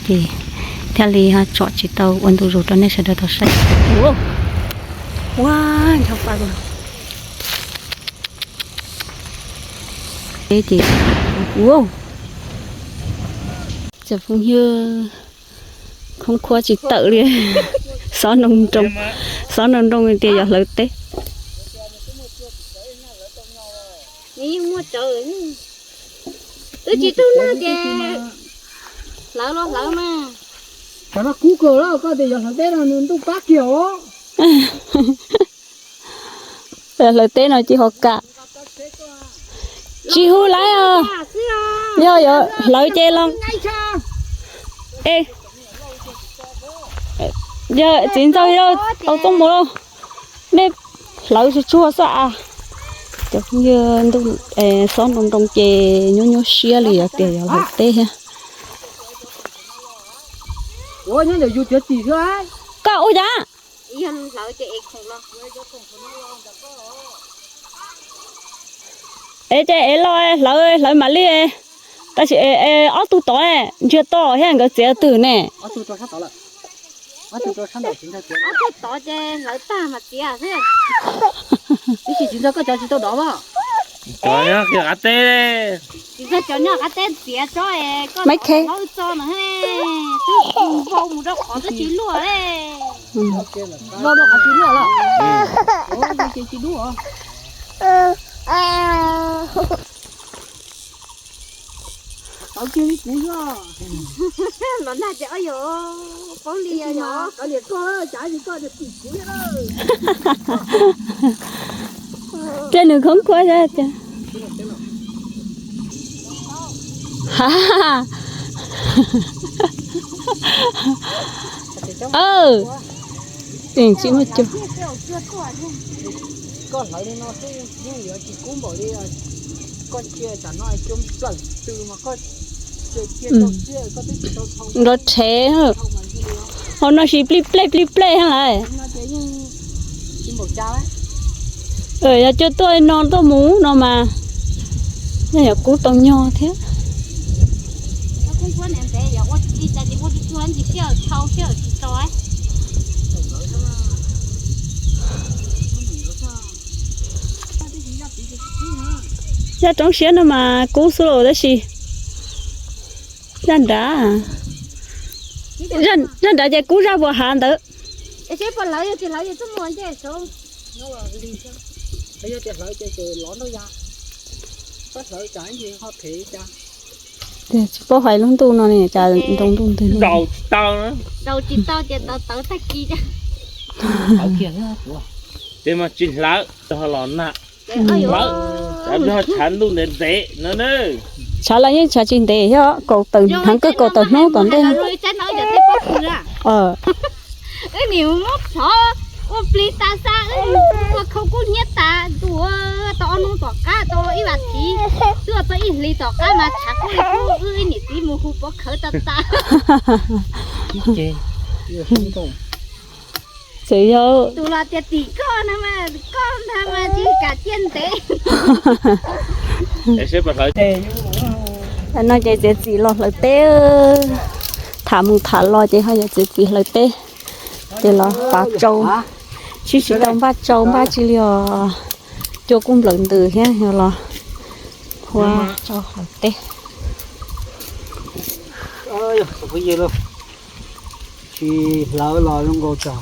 Ces thiaj li ho tsom tsis tau ua ntu zus rau nej sawv daws tau saib. Ua, ncho pa ces, ua, cov phooj ywg, khoob khuab tsis tawm li. Xob nroo nroo, xob nroo nroo tias yog hlawv teb. Nws yeej muaj tsawv, twb tsis tug nag ces hlawv los hlawv mas. Cov no kub kawg lawm, koj tias yog hlawv teb no nws ntuj pab kiag os. Hlawv teb no cia ho kam. Tsis hu lawm os. Yog yuav hlawv ces los. E, yog txiv ntxawg, yog tau txooj mus lauj. Nej hlawv tsuag tsuag xwb a. Cov phooj ywg, ntuj, xob nroo nroo ces nyuaj nyuaj siab li, yog tias yog hlawv teb thiab. Koj ua cas? Es ces es los hlawv, hlawv mam li. Tab sis ob tug tod ntsiag to thiab, nkawd txiav twg ne? Ob tug tod ces hlawv tag mas txiav xwb. Tsis tsis ntxog koj cov tsis tau dov os. Cov nyob qab teb, tsis ntxog cov nyob qab teb txiav tso es koj hlawb tso no. Twb npau mus rau qhov twb tsis luaj li. Npau rau qhov tsis luaj los. Ces tsis dub os. Tau kiag li kuv xwb. Los nag ces ob yog poob li yog. Kav liam koj, cas li koj tim kuv thiab. Tej nws khoob khuab xwb. Tsis muaj cua. Koj hlawv li no xwb yeej yuav tsis kub npaum li koj cia tam no cua nplawm tw mas koj cia cia tau siab koj twb tsis tau thau. Nrov rhev, hauv no sis plij plej plij plej lawm. Yog cua tuaj no tuaj mus no mas, yog kub tau nyog thiab. Zaj roob siab no mas kub xwb los tab sis zaj nrad, zaj nrad ces kub zaj puas hav ntawd. Tsis paub hais lub ntuj no ne cas nroo ntuj ntws. Ces mas tsis hlawv, los nag, tshav ntuj ntev ntev no. Tshav los yeej tshav tsis ntev thiab, kaum tawm heev kawg kaum tawm hnub tom ntej. Wb nim muab phov ua plig tas xwb, wb ua khau kub hnyiab tas ntua tau ob hnub tom qab tau ib vas thiv, twb tau ib hlis tom qab mas tshav kub li kub, wb ib niam txiv mus hu pov khawv tas tas. Txawm yog tus los tias tim koj no mas koj ntag mas tsis kam cia ntev. No ces txiav txim los hlawv teb, tham mus tham los ces ho yuav txiav txim hlawv teb, ces los fav tsau, tsis tsis tau npaj tsau npaj tsi li os, cua kuj nplawm ntws thiab, yog los huab tsau hlawv teb. Tsis hlawv los zoo nkaus tsam,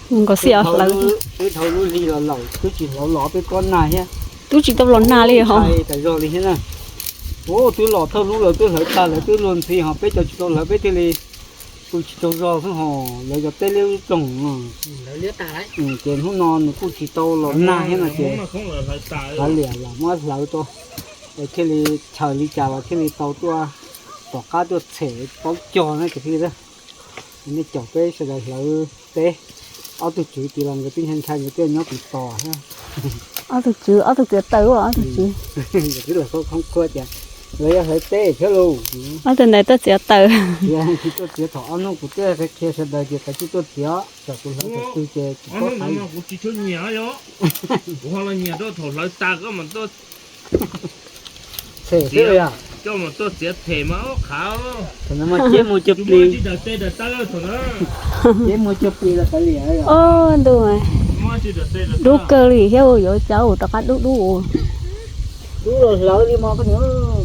zoo nkaus xij hlawv, twb dhau lub hli los lawm twb tsis hlawv los peb pob nag thiab. Twb tsis tau los nag li ho, ntshai tas zog li thiab na. Ua twb los thawj lub lawv twb hlawv tag lawv twb luag ntxhi ho peb cov tsis tau hlawv peb thiaj li pw tsis tsaug zog xwb ho, lawv cov teb liab lub ploog. Ces hnub no nws kuj tsis tau los nag thiab no ces kav liam los muab hlawv rau, es thiaj li chaws li cas los thiaj li tau tuaj tom qab tuaj txhem paub cog na cov phooj ywg. Nej caum peb sawv daws hlawv teb, ob tug tswv tis los nkawd twb ntshai ntshai nkawd twb nyob tim tos thiab. Ob tug tswv, ob tug txiav taws, ob tug tswv. Nkawd twb los khoob khua tias lawv yuav hlawv teb thiab lauj. Ob tug ntawd tuaj txiav taws. Tias tsis tuaj txiav thaum ob hnub kuv twb qhia sawv daws tias kav tsij tuaj txiav, tsam kuv hlawv thaum twg ces tsis paub hais. Kuv tsis tshua nyiam yom, kuv ho los nyiam rau thaum hlawv tas koj mam tuaj txhem xwb yom. Coj mus tuaj txiav them mas qhav. Thaum no mas ceb mus cuag plis. Ceb mus cuag plis los kav liam. Ob ntuj, dub kawg li thiab, yuav cas rov qab dub dub. Dub los hlawv li mas koj niam.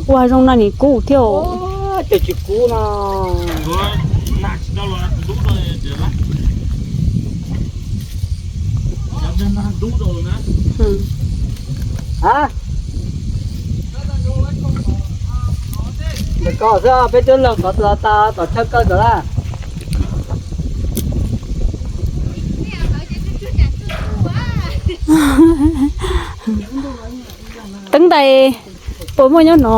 Ua zoo no nim kub thiab. Ces tsis kub no. Ntawm ko xwb, peb twb laug tod los tas tom chaw kaw ntawd lawm. Teeb ntais puas muaj nyob no?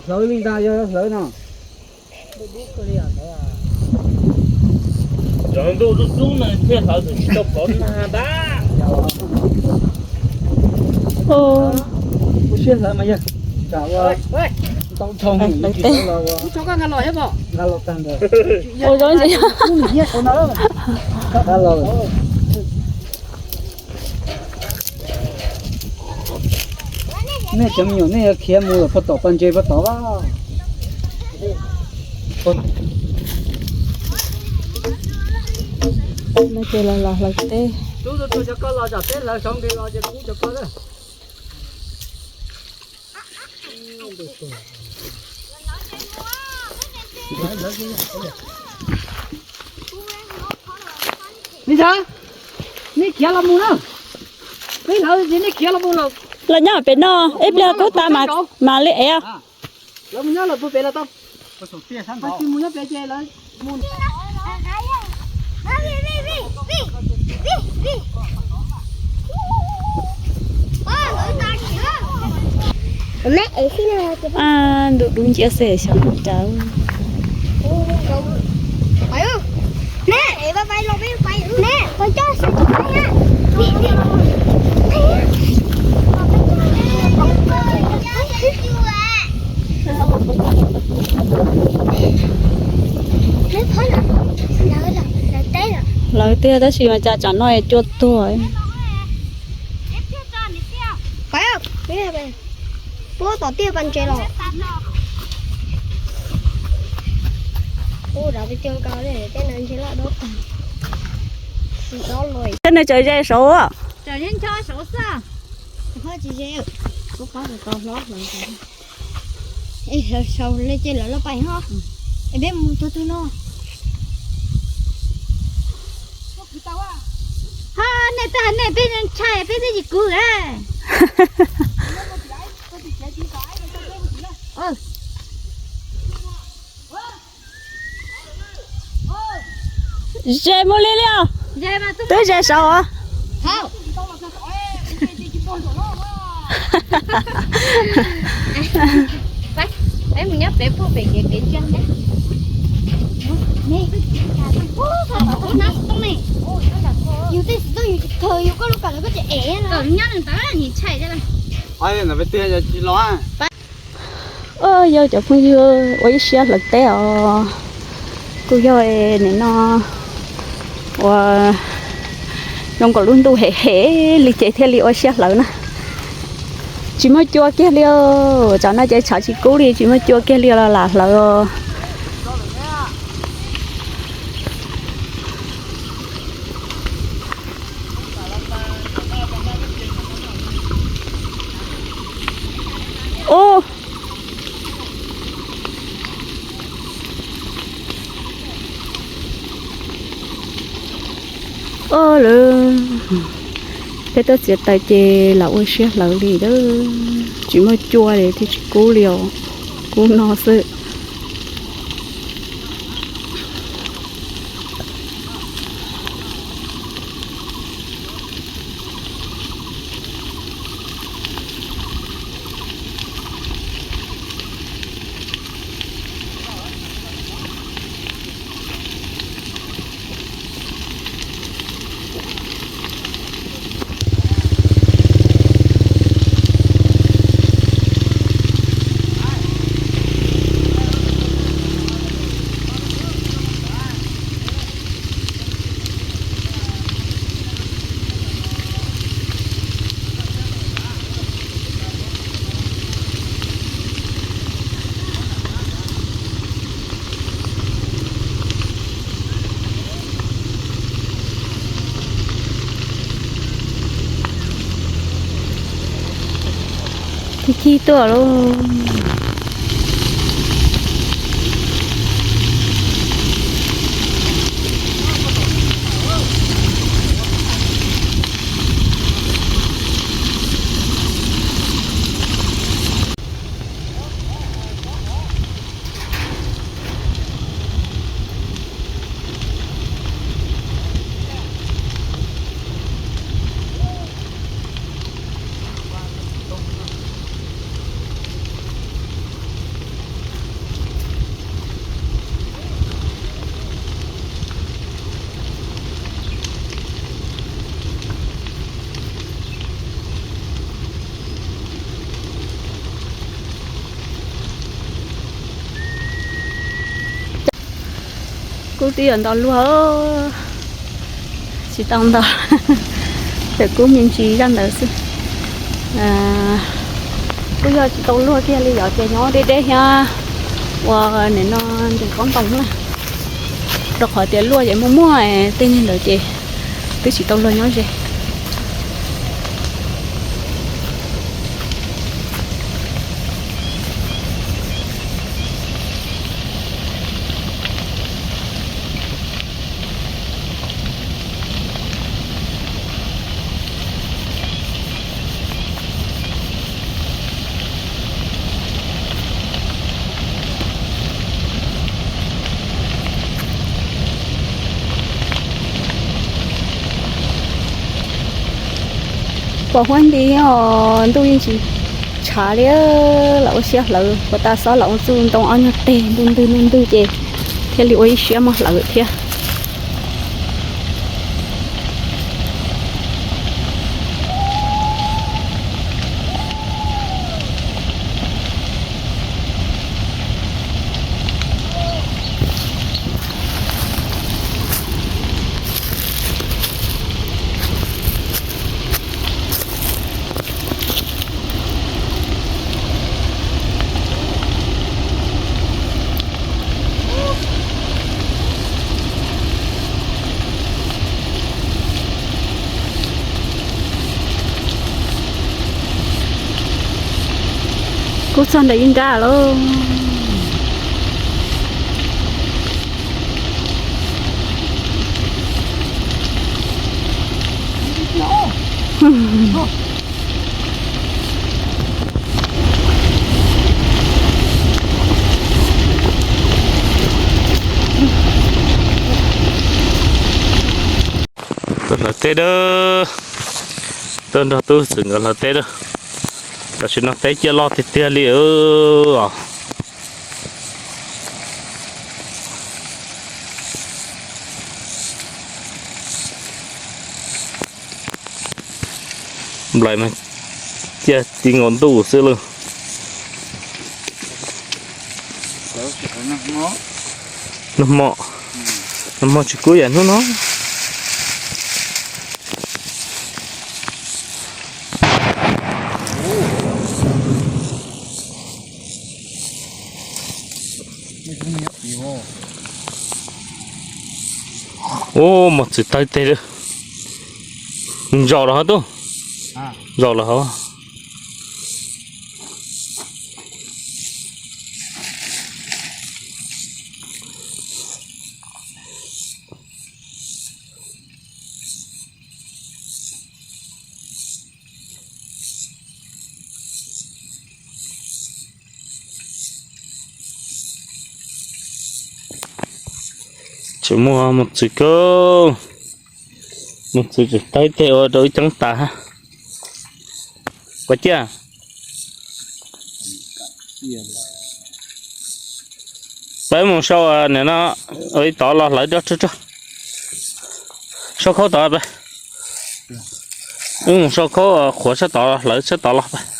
Hlawv li ntag, yog hlawv no. Cov ntuj dub dub no thiaj hlawv tsis tau pov nag ntag. Kuv siab hlawv mas yog tsam ua ntau dhau, nqa los tag ntawd. Nej cov me nyuam nej yuav khiav mus lawm puag tom pas ntses puag tod. No ces los los hlawv teb. Li ntawd, nej khiav los mus na. Peb hlawv ces nej khiav los mus lawm. Los nyob pem no ib pliag kub tas mas li ev. Lawv mus nyob lawm puag pem lawm tau. Tsis mus nyob pem ces lawv mus. Ntuj dub nciab xwb xyov nws cas. Lawv tiag tab sis mas cas tsam no cua tuag. Puab tom tiaj pas ntses los. Ua rau peb cog nkaus li tej no ntshe loj dab tag. Tej no tsaws ze saud. Tsaws ze ncho saud xwb. Ho tsis ze, kuv qab tau hlob hlob. Es hlawv saud li ces lawv los pais ho. Es peb mus tug tug no. Ho nej twb hais nej peb ntshai peb twb tsis kub a. Ze mus li li os. Twb ze saud os. Yus tej xwv txooj yus tsis khaws yus koj lub kawm ntawd koj tsis ev na. Ntawd peb tiag tsis los. Yog cov phooj ywg ua ib siab hlawv teb os. Kuj yog nim no ua zoo nkaus lub ntuj hem hem li ces thiaj li ua siab hlawv na. Tsis muaj cua kiag li os, tsam no ces tshav tsis kub li, tsis muaj cua kiag li los lam hlawv os. Ub, ub lawm, peb tuaj txiav taws ces lam ua siab hlawv li a. Tsis muaj cua li thiaj tsis kub li os, kub no xwb. Cig tuaj lauj. Kub twb yuav nto luag, tsis tau nto, tawm kub me ntsis zaj ntawd xwb. Kuj yog tsis tau luag kiag li, yog ces nyob deb deb thiab ua nim no nres qoob ntoo na, rau qhov tias luaj ces muaj muaj, tej niag ntawd ces twb tsis tau luag nyob ze. Pom huab nti os, ntuj yeej tsis tshav li, lam ua siab hlawv, puas tas xob lam ua txuj ntoo ob nyuag teg ntuj ntwg ntuj ntwg ces thiaj li ua ib siab muab hlawv thiab. Kub txog ntawm ib nrab lauj. Tuaj hlawv teb dab. Tuaj nrog tub Xwm nkawd hlawv teb dab. Tam sim no teb ciaj loj tiag tiag li os. Nplaim mas ciaj ti nkaus ntuj xwb lauj. Nag hmo, nag hmo tsis kub yam hnub no. Ub, mos txwv tawg teg lawm. Zom los hov tub. Zom los hov. Tseem muaj mos txwv kawg. Mos txwv tseem tawg teg ua rau ib ceeb tas. Koj ciaj. Peb mus sau nim no, ib tod los hlawv rog rog rog. Sau khaub tod peb. Wb mus sau khaub qhuav sab tod hlawv sab tod los peb.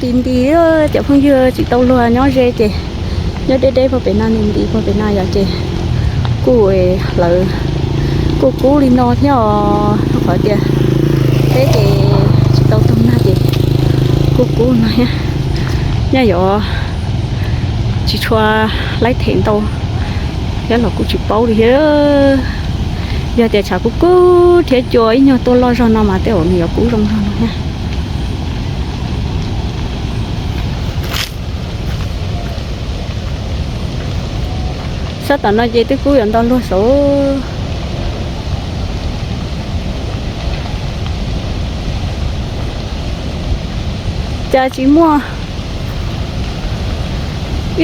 Nti nti, cov phooj ywg tsis tau luag nyob ze ces nyob deb deb puag pem no, nti nti puag pem no yom, ces kuj hlawv, kuj kub li no thiab os, rau qhov tias peb ces tsis tau tug nag ces kuj kub no thiab. Nyaj yuav tsis tshua laib them ntau thiab los kuj tsis paub li thiab. Yog tias tshav kub kub thiab cua ib nyuag tuaj loj zog no mas tej zaum nws yuav kub zoo zog no thiab. Sab tom no ces twb kub yuav nto luag saud. Cas tsis muaj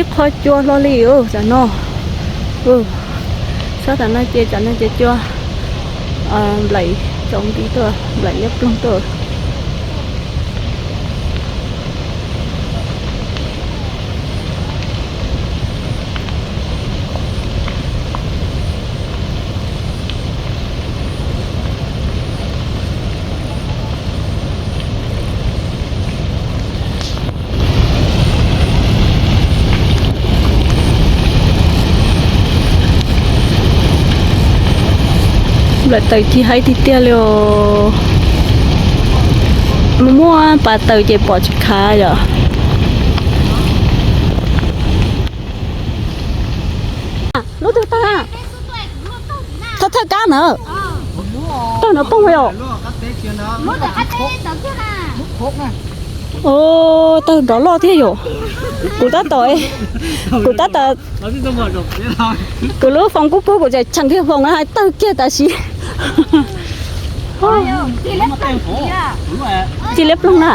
ib qho cua hlo li os tam no. Sab tom no ces tam no ces cua nplaim tsaus nti tuaj, nplaim liab ploog tuaj. Nplaim taws ci haib tiag tiag li os. Muaj pas taws ces pom tsis khav yom. Lub twg tawg? Thawj thawj kab na. Tawg no poob yom. Tawg nrov loj thiab yom. Kuv tab tom, kuv tab tom, kuv lub foos kub kub kuv tseem cheem kiag foos na, hais tawg kiag tam sim. Ci liab ploog na.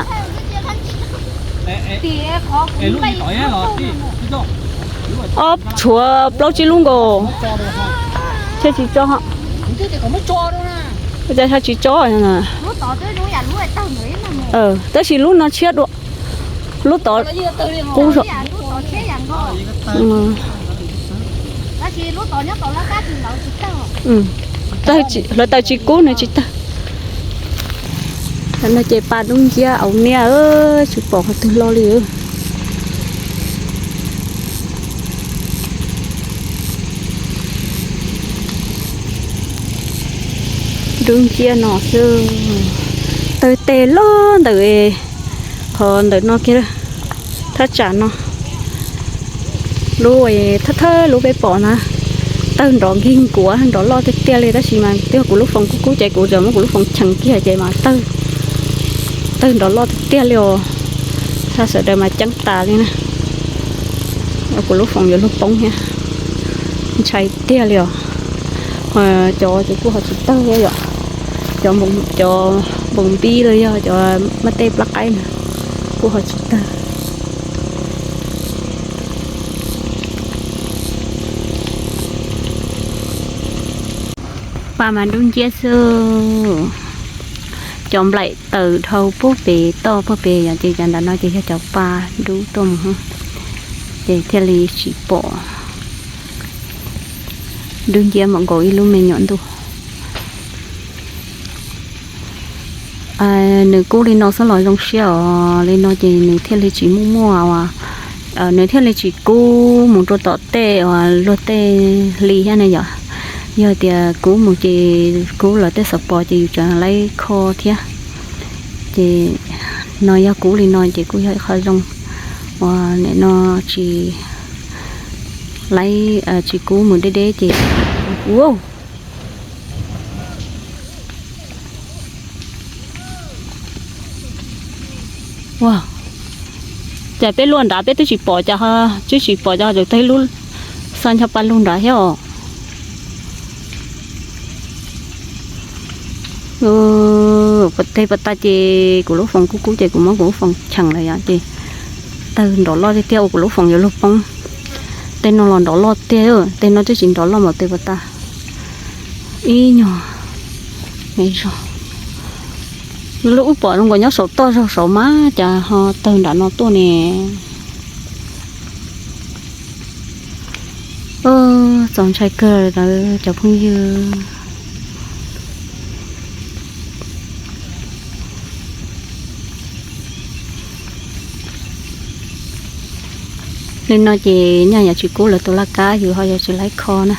Ob tshuav plaub tsib lub nkaus thiaj tsis tso. Cas tsis tso. Tab sis lub no tshiab dua, lub tod kub zog. Hluav taws tsis kub nws tsis tawg. Tam no ces pa dub nciab au niaj, tsis pom qhov twg lo li. Dub nciab no xwb, tawg tes loj ntawm qhov ntawm no kiag, thaj tsam no. Lub thawj thawj lub peb pom na, tawg nrov nkig nkuav nrov loj tiag tiag li, tab sis mas twb yog kuv lub foos kub kub ces kuv txawm muab kuv lub foos cheem kiag ces mas tawg, tawg nrov loj tiag tiag li os. Sawv daws mas ceeb tas li na. Kuv lub foos yuav luag poob thiab, ntshai tiag li os. Cov ces kuj ho tsis tawg thiab yom, cov npoos npib los yog cov maj tej plab qaib na kuj ho tsis tawg. Pa mas dub nciab xwb. Cov nplaim taws dhau puag pem toj puag pem yom, ces cov ntawm no ces yog cov pa dub tuaj mus, ces thiaj li tsis pom. Dub nciab mam nkaus ib lub me nyuam ntuj. Nws kub li no xwb los zoo siab os, li no ces nws thiaj li tsis muaj muaj, nws thiaj li tsis kub mus rau tom tej uas luag tej hli thiab ne yom. Yog tias kub mus ces kub lawv tej xov pos ces yus tseem laib kho thiab. Ces no yog kub li no ces kuj yog ib qho zoo uas nim no tsis laib, tsis kub mus deb deb ces, ua, cas peb luaj nrad peb twb tsis pom, cas twb tsis pom, cov tawg ib lub xa ncho pa lug nrad thiab os. Teg pas tas ces kuv lub foos kub kub ces kuv muab kuv lub foos cheem lawm yom, ces tawg nrov loj tiag tiag ua kuv lub foos yuav luag poob. Tej no los nrov loj tiag, tej no twb tsis nrov loj npaum teg pas tas. Ib nyuag me zog, lub wb pom zoo nkaus nyob saum toj zog saud mas cas ho tawg nram no tuaj ne. Txaus ntshai kawg lawm cov phooj ywg. Li no ces nyaj yuav tsis kub lawv tus laj kab, yus ho yuav tsis laib kho na.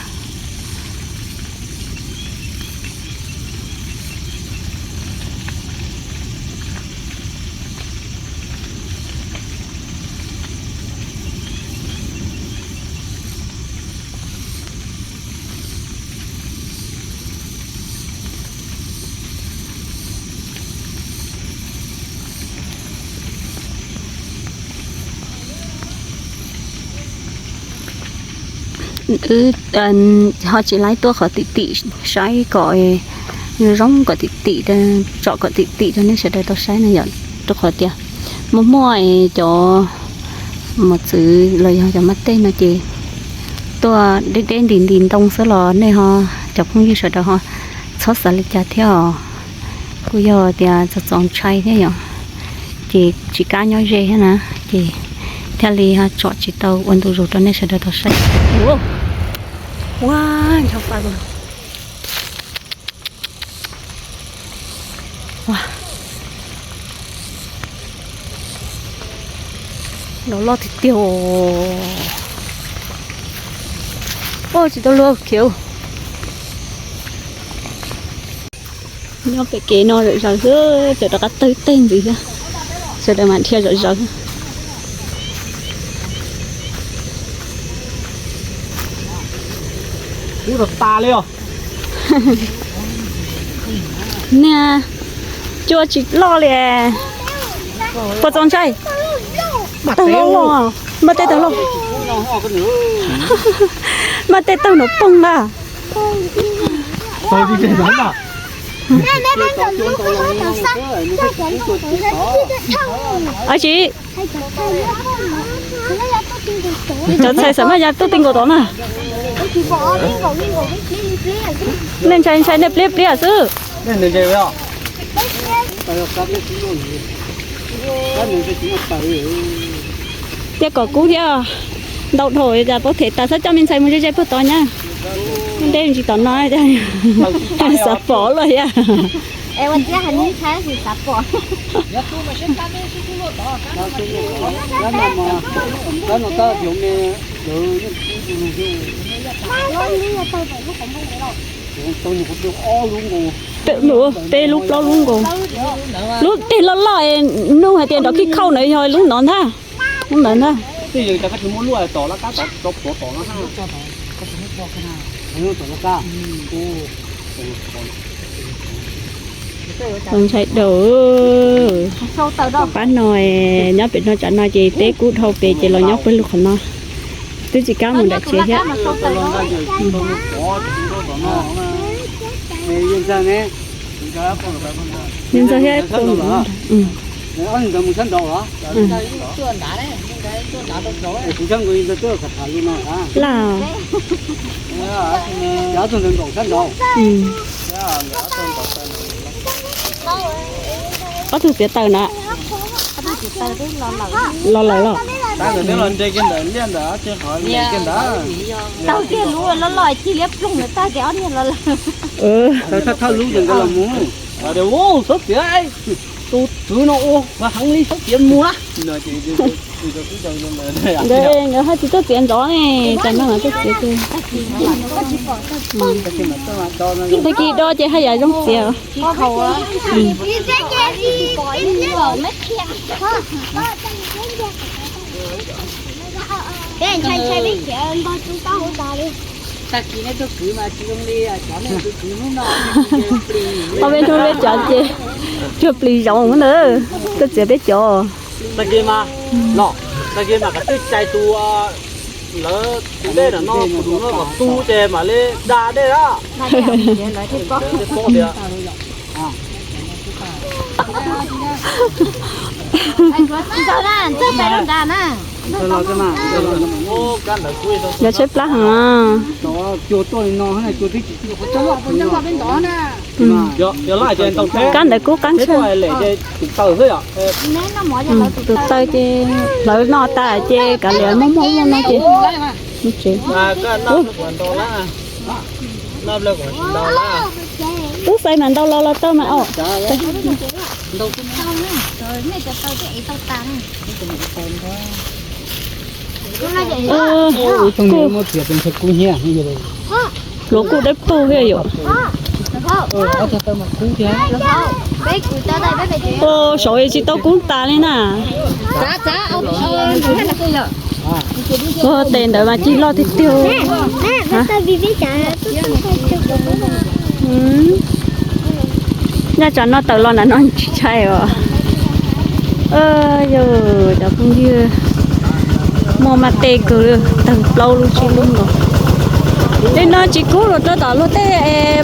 Wb ho tsis laib tuaj qhov tim tim saib kom zoo, kom tim tim, tsom kom tim tim rau nej sawv daws tau saib no yom, rau qhov tias muaj muaj cov mos txwv los yog cov mas tej no ces tuaj deb deb nti nti ntoo xwb los nej ho, cov phooj ywg sawv daws ho txhob xav li cas thiab os. Kuj yog tias txaus txaus ntshai thiab yom, ces tsis kam nyob ze thiab na, ces thiaj li ho tsom tsis tau ua ntu zus rau nej sawv daws tau saib. Ua, ncho pa, nov loj tiag tiag. Ua tsis tau luag khiav. Nyob pem kev no zom zaws xwb, tseem rov qab tawg teg ntxiv thiab. Sawv daws mas dhia zom zaws. Kub tas tas li os. Niag cua tsis loj li. Puas txaus ntshai? Tawg loj loj, mas tej tawg loj. Mas tej tawg nov poog na. Ab tsi, cov ntxhais xav maj ya tuaj ti nkaus tod na. Nej ntshai ntshai nej pliab pliab xwb. Tias kom kub thiab, ntau dhau cas paub them tas, xav coj me ntxhais mus ze ze puag tod nyab. Deb ntsis tom no, xav pom lawm thiab. Peb lub plaub lub nkaus, lub teg loj loj, nug hais tias nrov khib khauj na yog lub no ntag. Lub ntawd ntag. Ntshai daus. Pab no nyob pem no, tsam no ces peb kub dhau pem ces los nyob pawg lug qhov no. Twb tsis kam mus nram tsev thiab. Niag ntxawg thiab, laj. Ob tug txiav taws na. Los lawm los. Tag tias lub loj loj cia liab ploog ntawd tag ces ob niag los lawm. Thawj lub ces nkawd los mus. Xov txiav, tus txwv no ua heev li, xov txiav mus na. Nkawd haj tsis tuaj txiav ntxov ne, tsam no mas tuaj txiav. Tag kis do ces haj yam zoo txiav. Ob peb hnub peb cov ces cuag plis zoov na, tuaj txiav peb cov. Tag kis mas, los, tag kis mas kav tsij cais tus, lawv tus dej no, tus no kom tu ces mam li da dej na. Yog tshaib plab heev. Kab ntawd kub qab ntsha. Tus taw ces hlawv no tas ces kav liam muaj muaj muaj no ces mus tsev. Tub xaiv mas ntau los los tau mas os. Ua, kuj, hluas kuj dawb paug thiab yom. Ua, saud tsis tau kub tas li na. Ua, tes ntawd mas cig loj tiag tiag. Nyaj tsam no tawm los ntawm no tsis ntshai os. Yog cov phooj ywg muaj mas tej kawg, tawg plaub lub tsib lub nkaus. Tej no tsis kub los rau tom luag tej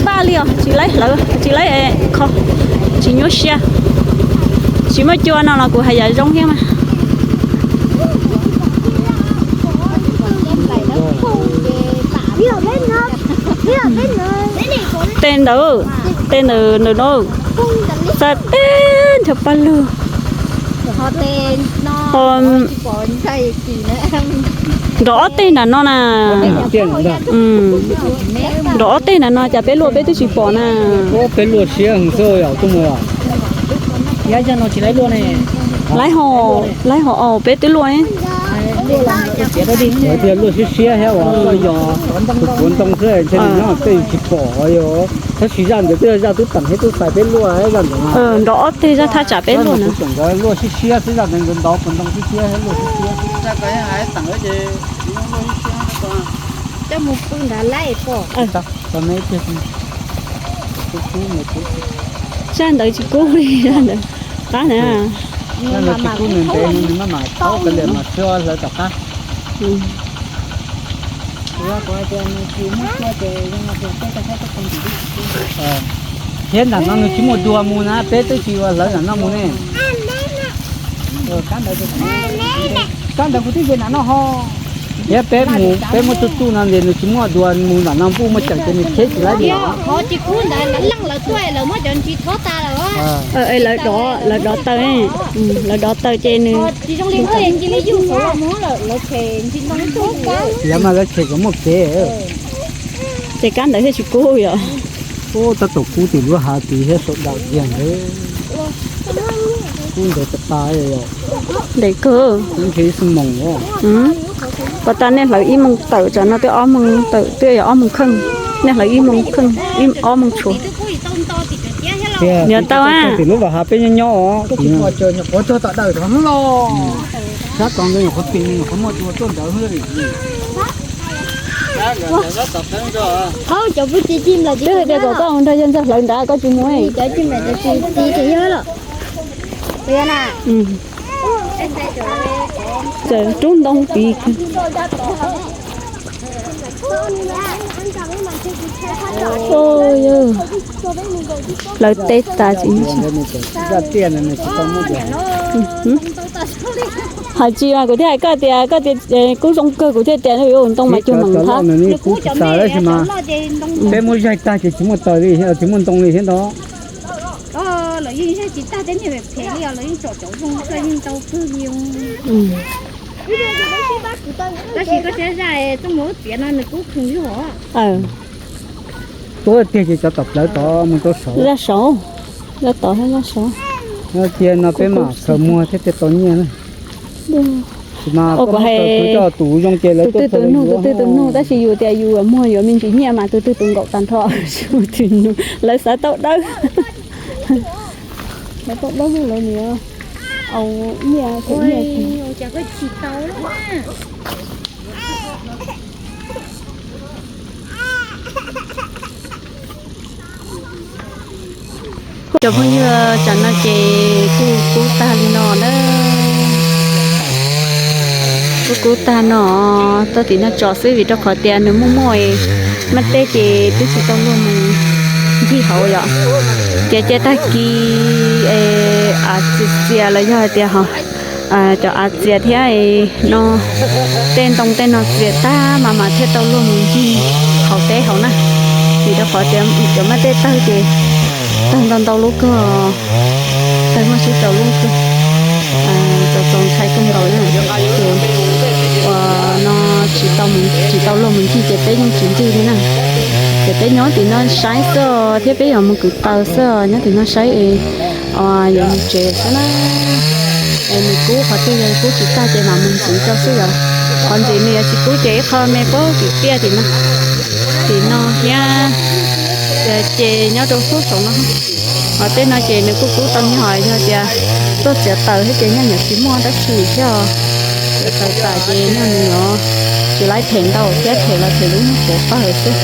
vaj li os, tsis laib hlawv, tsis laib kho, tsis nyuaj siab. Tsis muaj cua no los kuv hais yam zoo thiab mas. Tej ntawd, tej ntawd ntawm no, xa teb nrho paj lug. Nrov ob teg nram no na. Nrov ob teg nram no cas peb luaj peb twb tsis pom na. Peb luaj siab heev xwb yom, tuaj mus. Laib hov, laib hov, peb twb luaj. Tias luaj siab siab thiab uas koj yog tus puav ntoo xwb ntshe nws nyob tej tsis pom yog. Tab sis zaj ntawd twb yog zaj tub teem thiab tub xais peb luaj zaj ntawd. Nrov ob teg zaj thaj tsam peb luaj na. Luaj siab siab xwb, zaj ntawd ntov puav ntoo siab siab thiab luaj siab siab. Zaj ntawd tsis kub li, zaj ntawd qab na. Tsis kub nws ntev, nws maj mam thaub kav liam mas xwb hlawv tom qab. Thiab nram no nws tsis muaj dua mus na, peb twb tsis ua hlawv nram no mus ne. Kab ntawd kuv twb ze nram no ho. Thiab peb mus, peb muab tsuj tsuj no ntes nws tsis muaj dua mus nram no, npuj muaj ceem ces nws cheb tsis laib li. Lawv dov taw, lawv dov taw ces nws, lawv mas lawv tshem kom muaj kev. Ces kab ntawd thiaj tsis kub yom. Tab tom kub tim lub hav tid thiab saum dawm tiag ntawd. Kub ntev tas tas. Ntev kawg. Ntshe ib xuab moos. Pas tas nej hlawv ib moos tawm, tsam no twb ob moos tawm, twb yog ob moos kheej. Nej hlawv ib moos kheej, ob moos tshuav. Nws tau a. Tim lub vaj hav peb nyob nyob os. Sab tod ntawd nyuam qhuav pim, nyuam qhuav muaj tua tuaj ntawd. Twb hais tias kom koj nrog yawg ntxawg hlawv nrad koj tsis mus. Txawm rub ntoo tiv. Hlawv teb tas tsis. Hais tsis mas kuv thiaj hais koj tias, koj tias kub zoo kawg, kuv thiaj tias ntoo mas cuag meem thab. Peb muab zaig tag ces tsis muaj taws li, tsis muaj ntoo li thiab ntag. Tab sis koj saib zaj txoj mus txiav no nws kub kheev li hov. Tuab tiag ces cov tom plawv tod mus rau saud. Zaj saud, zaj tod thiab zaj saud. Tiag no peb mam khaws muag thiab thiaj tau nyiaj na. Ua kuv hais, tus twg tus nug, tus twg tus nug, tab sis yus tias yus muag yuav me ntsis nyiaj mas tus twg tus nkaum tag nrho. Lawv xav tau dawb. Lawv tau dawb lawv niam au nyiaj. Cov phooj ywg, tsam no ces kuj kub tag li no na. Kuj kub tag no, tau tim no tso xwb vim rau qhov tias nws muaj muaj maj tej ces twb tsis tau luag mus ncig hauv yom. Ces cia tag kis av txias txias los yog hais tias cov av txias thiab no tej ntoo tej no txias tag mas mas thiaj tau luag mus ncig hauv teb hauv na. Vim rau qhov tias cov maj tej tawg ces tawg ntau ntau lub kawg, tawg muaj tsib rau lub kawg, txaus txaus ntshai kawg nkaus na. Ces ua no tsis tau luag mus ncig ces peb yeej tsis ncig li na. Ces peb nyob tim no saib xwb thiab peb yuav mus kwv taws xwb, nyob tim no saib es yuav mus tsev xwb na. Es nws kub qhov twg yog kub tsis tag ces mam mus ntxiv rau xwb yom. Qhov ntxiv nws yuav tsis kub ces ib qho me puag tim tiaj tim no, tim no thiab, ces nyob rau xub saum no. Ho tej no ces nws kuj kub tau, yog tias tuaj txiav taws thiab ces nyuag nyuam tsis muaj dab tsi thiab os. Txiav taws tas ces nyuag nws yuav tsis laib them ntau thiab, them los them lub hnub puav pawg xwb.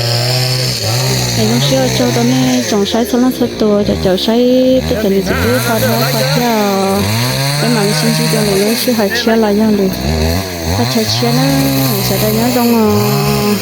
Es zoo siab ua tsaug rau nej tsoom saib txhua leej txhua tus, cov caum saib tej cov niam txiv tub txhua tus thiab. Peb mam li sib ntsib dua lwm lub sij hawm tshiab los yog lwm qhov chaw tshiab na. Sawv daws nyob zoo os.